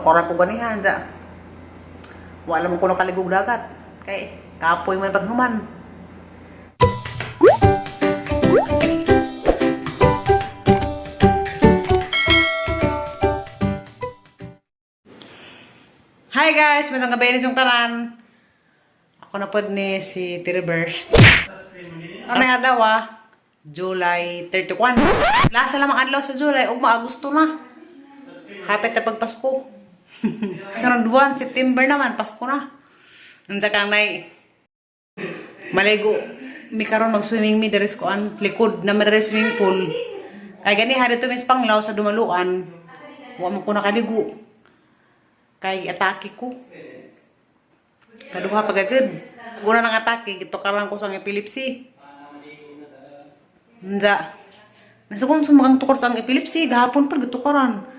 Kora ko ganihan sa. Wala mo ko nakaligog dagat. Kay kapoy man paghuman. Hi guys, masang gabi nitong tanan. Ako na pod ni si Tiri Burst. Ano nga adlaw ah? July 31. Lasa lamang adlaw sa July, ugma Agosto na. Hapit na pagpasko. Sunod buwan, September naman, Pasko na. Unsa kang nay maligo mi karon mag-swimming mi diri sa kuan likod na madere swimming pool. Kay gani ha dito mis Panglaw sa Dumaluan. Wa man ko nakaligo. Kay atake ko. Kaduha pa gajud. Guna nang atake gitukaran ko sa ang epilepsy. Unsa? Nasa kung sumagang tukar sa ang epilepsy, gahapon pa gitukaran.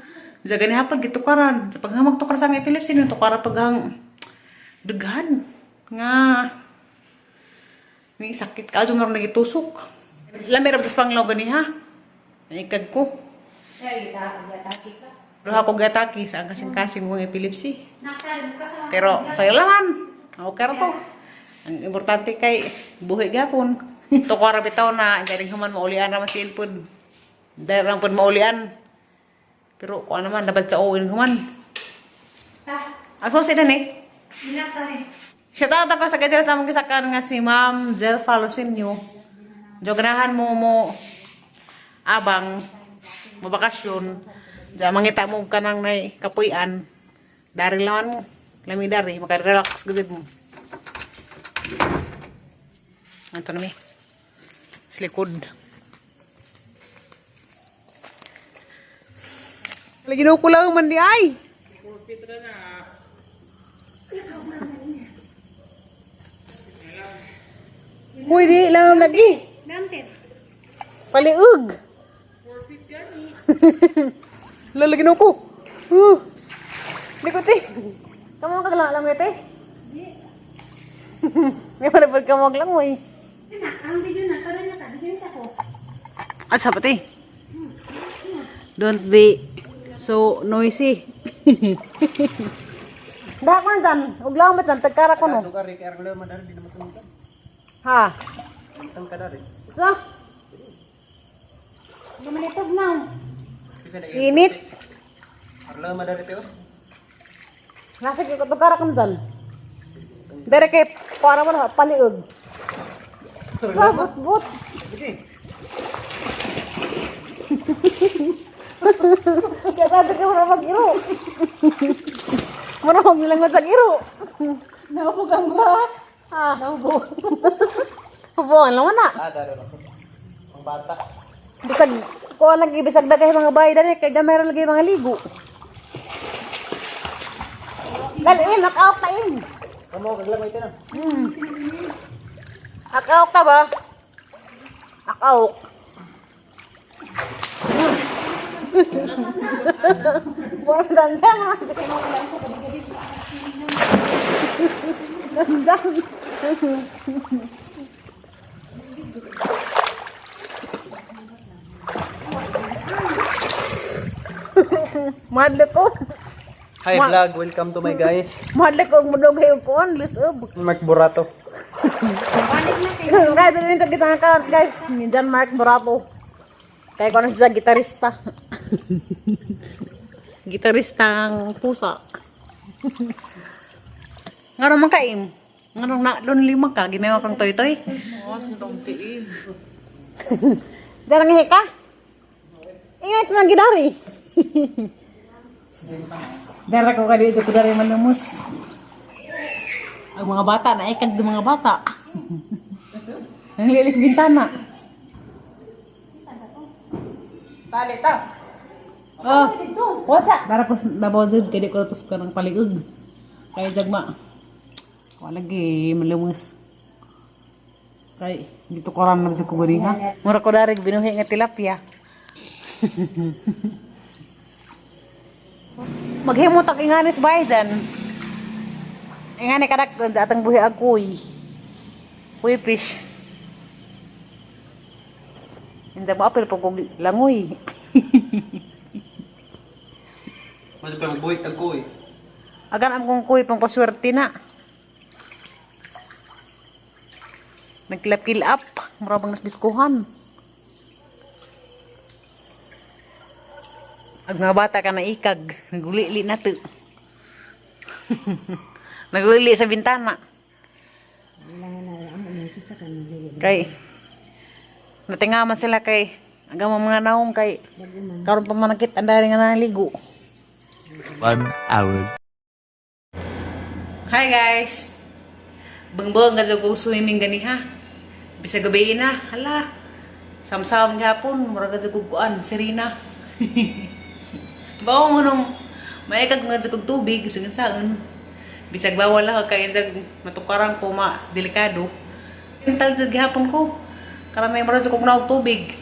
Unsa gani hapon gitukaran. Sa paghamag tukar sa ang epilepsy, nang tukara paghang daghan nga ni sakit ka meron nagitusok. Lami ra tas panglaw gani ha. Naikad ko. Duha ko gataki sa ang kasing-kasing kong epilepsy. Pero sayo laman. Okay ra to. Ang importante kay buhi gapon. Tukara bitaw na daring human maulian ra man si Ilpod. Dahil lang pod maulian. Pero kuan naman dapat sa uwin human. Ako si Dani. Shout out ako sa gadget sa among gisakan nga si Ma'am Jelfa Lucinio. Joganahan mo mo abang mo bakasyon. Diya mangita mo kanang nay kapuy-an. Dari laman mo. Lami dari maka-relax gud mo. Anto na mi. Sa likod. Lagi na ko lang man di ay. Uy, di lang lagi. Paliug. Lalagin ako. Likot eh. Kamu ka lang alam ito eh. May palipad ka maglangoy. At sa pati. Don't be so noisy. Dak man tan, ug lang man tan tagkara ko no. Ha. So, init. Nasa ko tagkara ko tan. Dere kay para mo na paliog. Ah, but but. Kaya sabi ko mura mag-iro. Mura maglangot sa iro. Naubog ang buhok. Ah, Naubog. Ubuan lang na. Ah, dari ako. Ang bata. Bisag kuan lagi bisag dagay mga bahay dali kay gamay ra lagi mga ligo. Dali eh, knock out ta in. Kamu kaglang ito na. Akaw ka ba? Akaw. Buwan dandan. Dandan. Madlak ko. Hi vlog, welcome to my guys. Madlak ko mudog kayo kuan lisob. Mark Burato. Kaya din ito kita account guys ni John Mark Borato. Kaya ko na siya gitarista. Gitarista ang pusa. Nga man kaim. Nga na lonely man ka, ginawa kang toy-toy. Oo, sundong tiin. Diyan ang hika. Ingat man gidari. Dara ko ka dito ko dari malumos. Ang mga bata, naikag ng mga bata. Nanglilis bintana. Bali ta. Oh, what's that? Dara ko nabaw jud kay di ko natus ka ng paliog. Kay jagma. Wala lagi malumos. Kay dito ko ram na jud ko gani ha. Mura ko dari binuhi nga tilapia. Maghimo tag inganis bay dyan. Ingani kadak atang buhi agoy. Kuy fish. Hindi mo apil pag langoy. Mas pa magbuhit ang kuy. Agan ang kong kuy pang paswerte na. Nagkilap-kilap. Mura bang nasdiskuhan. Ag mga bata ka na ikag. Nagulili na to. Nagulili sa bintana. Kay natingaman sila kay ang mga naong kay karon pa manakit ang dari nga naligo. 1 hour. Hi guys! Bangbang nga ko swimming gani ha. Bisag gabi na, hala. Samsam gapon, mura ga jud kuan, Serena. Bawo mo nung maikag nga jud kog tubig bisag saon. Bisag bawal lang kay jag matukaran ko ma delikado. Mental jud gihapon ko. Karon may mura jud kog naog tubig.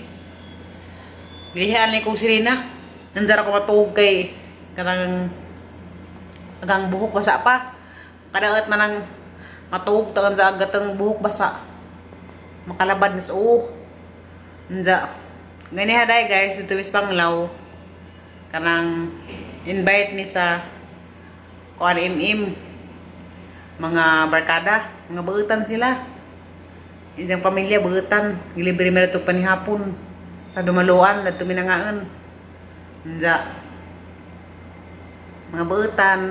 Gilihan ni ko Serena. Nandiyan ako matuog kay kanang agang buhok basa pa. Kadaot man ang matuog taon sa agatang buhok basa. Makalabad na sa uo. Nja. Gani haday guys, dito is Panglaw. Kanang invite mi sa kuan MM mga barkada, mga bautan sila. Isang pamilya bautan, gilibre mi ito panihapon sa Dumaluan, adto mi nangaan. Nja. Mga bautan,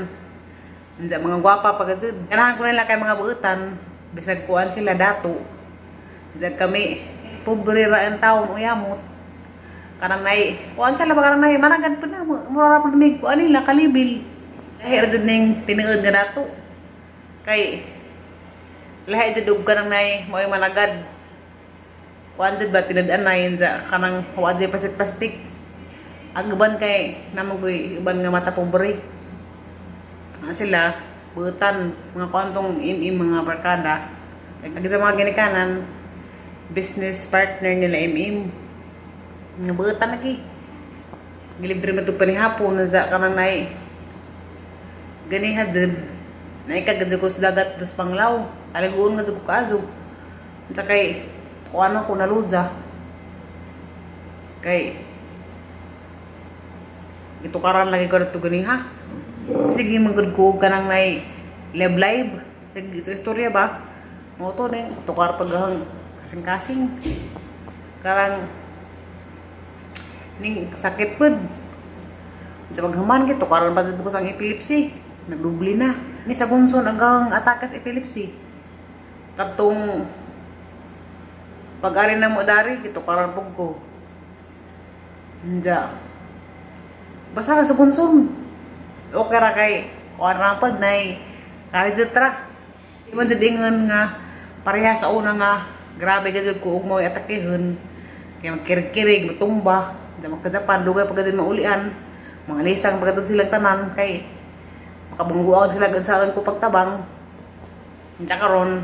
Unsa mga gwapa pa gud. Ganahan ko nila kay mga buutan, bisag kuan sila dato. Unsa kami pobre ra ang taon uyamot. Kanang nay, kuan sila ba kanang nay managan pa na mura ra pud mig kuan nila kalibil. Lahi ra jud ning tinuod nga dato. Kay lahi jud og kanang nay mo'y managad. Kuan jud ba tinad-an nay unsa kanang wa jud pasik-pastik. Agban kay namo uban nga mata pobre. Mga sila, butan, mga kwantong MM, mga barkada. Ag sa mga ginikanan, business partner nila MM. Mga butan lagi. Gilibre mo ito panihapon, sa kanang nai. Ganiha jud. Naikagadyo ko sa dagat dos Panglaw. Alagoon nga jud ko kaazo. Sa kay, kuano ko naludya. Kay, gitukaran lagi ko na ganiha. Sige, magud ko kanang nay live live. Nag istorya ba? Mo to ning tukar pagahang kasing-kasing. Karang ning sakit pud. Sa paghuman kay tukaran pa sa bukos ang epilepsy. Nagdubli na. Ni sa gunson ang atake sa epilepsy. Katong pag-ari na mo dari, gitukaran pug ko. Nja. Basta ka sa gunson. Okay ra kay kuan ra pud nay kahit tra. Di man jud ingon nga pareha sa una nga grabe ka jud ko og mo atakehon. Kay magkirig-kirig, matumba, di magkajapan, dugay pa gud maulian. Mga lisang pa gud silang tanan kay makabungguan sila gud saan ko pagtabang. Unsa karon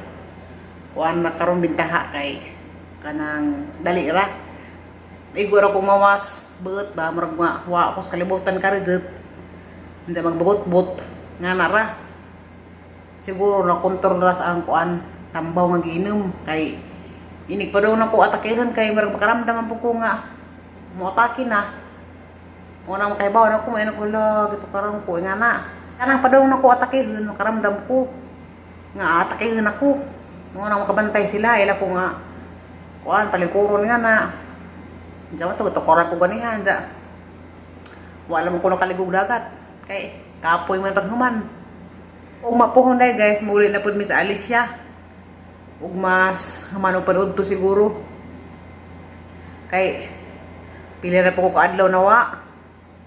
kuan na karon bintaha kay kanang dali ra. Igo ra ko mawas, buot ba murag nga wa ako sa kalibutan karidot. Hindi magbugot-bot nga nara. Siguro na kontrol ra sa ang kuan tambaw nga giinom kay inig pa daw na ko atakehon kay murag makaramdam ang ko nga mo atake na. Una mo kay bawo na ko mo ko la gitukaron ko nga na. Kanang pa daw na ko atakehon makaramdam ko nga atakehon ako. Mo na makabantay sila ila ko nga kuan palingkuron nga na. Diyan to tukoran ko ganihan ja. Wala mo ko nakaligog dagat. Kay kapoy man paghuman. Ug mapuhon day guys, muli na pud mi sa Alicia. Ug mas humano pa to siguro. Kay pila na po ko kaadlaw na wa.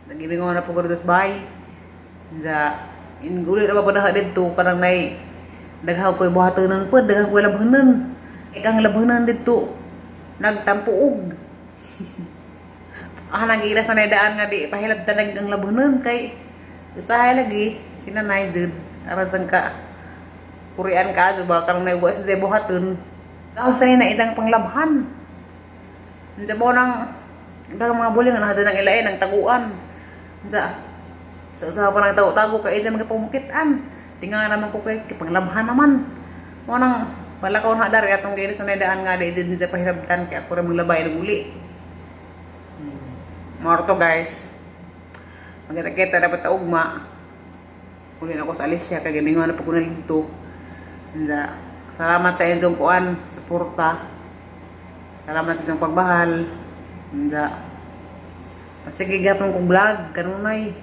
Nagibingon na po ko dito sa bahay. Sa inguli na ba pa na didto kanang nay daghaw ko'y buhatonan po, daghaw ko'y labhanan. Ikang labhanan didto nagtampuog. Ah, nag-ilas na daan nga di pahilab tanag ang labhanan kay usahay lagi sinanay jud aron sang ka kurian ka jud ba karong naiwa sa buhaton. Kaon sa na isang panglabhan. Unsa mo nang daghang mga buling nga nahadto ng ilain ang taguan. Unsa sa usaha pa nang tago-tago kay ila mga pumukitan. Tinga naman ko kay panglabhan naman. Mo nang palakaw na dari atong gilas na daan nga di jud sa pahirabtan kay ako ra maglabay ng uli. Moro to guys. Magkita-kita dapat ta ugma. Uli na ako sa Alicia kay gamingon na pag ko na dito. Unsa, salamat sa inyong kuan, suporta. Salamat sa inyong pagbahal. Unsa, sige gapon kong vlog kanunay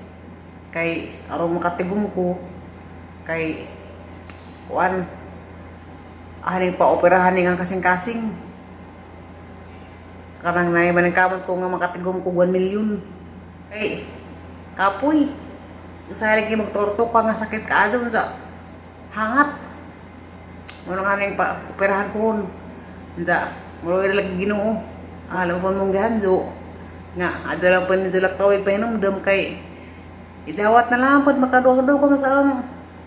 kay aron makatigom ko kay kuan aning pa-operahan ning ang kasing-kasing. Kanang nay man kamot ko nga makatigom ko 1 million. Kay kapoy. Sa lagi magtorto ka nga sakit ka adon sa hangat. Muna nga ning pa operahan ko. Unsa, mulo lagi Ginoo. Alam pa mong gihanjo nga adyo lang pa ni Julak tawid pahinumdum kay ijawat na lang pod makaduha-duha ko sa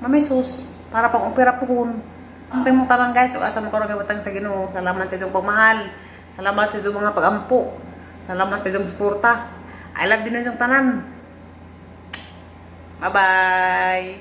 mamisus para pang opera pohon. Amping mo talang, guys, ug asa mo karon batang sa Ginoo. Salamat sa inyong pagmahal. Salamat sa inyong mga pagampo. Salamat sa inyong suporta. I love you inyong tanan. Bye-bye.